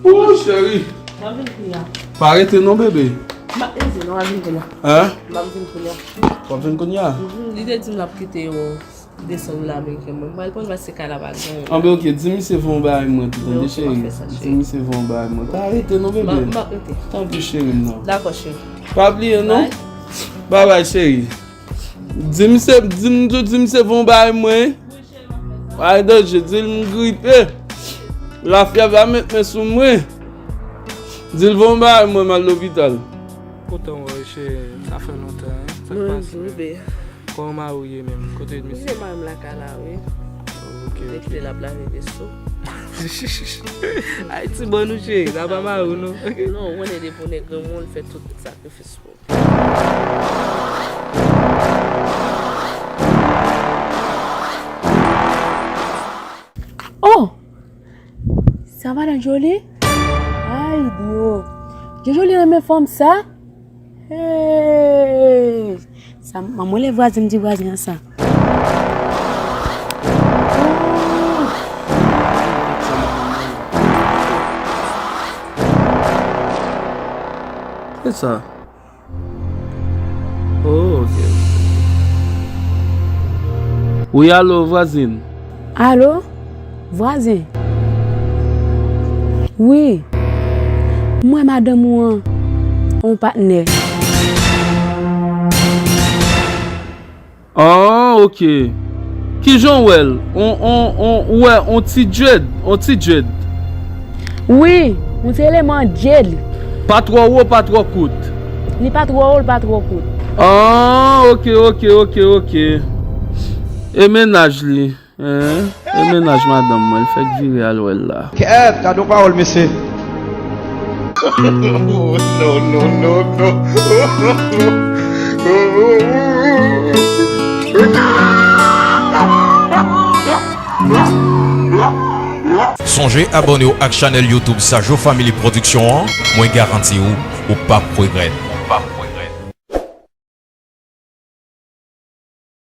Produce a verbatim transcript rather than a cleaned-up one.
Ooh, cheri. M ap vin kounye a. Pa rete non, bebe. M ap rete non, m ap vin kounye a. Hein? M ap vin kounye a. W ap vin kounye a? Mhm, li te di m l ap kite yo de san dola ameriken mwen. M pral pran l paske kay la pa gen. Anben, ok, di misye voye yon bagay mwen tou, tande, cheri. Di misye voye yon bagay mwen. Pa rete non, bebe. M ap rete. Tanpri, cheri m nan. Dakò, cheri. Pa bliye non. Bye. Bye bye, cheri. Di misye, di m tou, di misye voye yon bagay mwen. Ay danje, di l m gripe. Lafyèv la met men sou mwen. Di l voye yon bagay mwen, m al lopital. Kontan wè w, cheri. Sa fè lontan, hein. Sa k pase menm? Kòman mari w ye menm? Kote misye? Misye mari m lakay la, wi. Ok, ok. Li kite l ap lave veso. Ayiti bon nou, cheri. Sa pa mari w non. Non, ou konnen depi w nèg granmoun, fè tout sakrifis pou Oh! Sa madan Joly? Ay, Dyo. Dyo Joly renmen fanm sa? Hey! Sa, manman lè vwazen m di vwazen an sa. Oh! Ki sa? Oh, ok. Wi, alo, vwazen. Alo, vwazen. Wi, mwen madanm ou an, on patnè. Ah, ok. Kijan w wè l? On, on, on, ou wè on ti dread, on ti dread. Wi, yon ti eleman dread. Pa twò wo, pa twò kout. Li pa twò wo, li pa twò kout. Ah, ok, ok, ok, ok. E mennaj li, hein? E mennaj madanm mwen, l fèk vire al wè l la. Kèt, gade yon pawòl, mesye. No, no, no, no. Sonje abòne w ak chanèl YouTube Sajo Family Production an, mwen garanti w, ou p ap regrèt.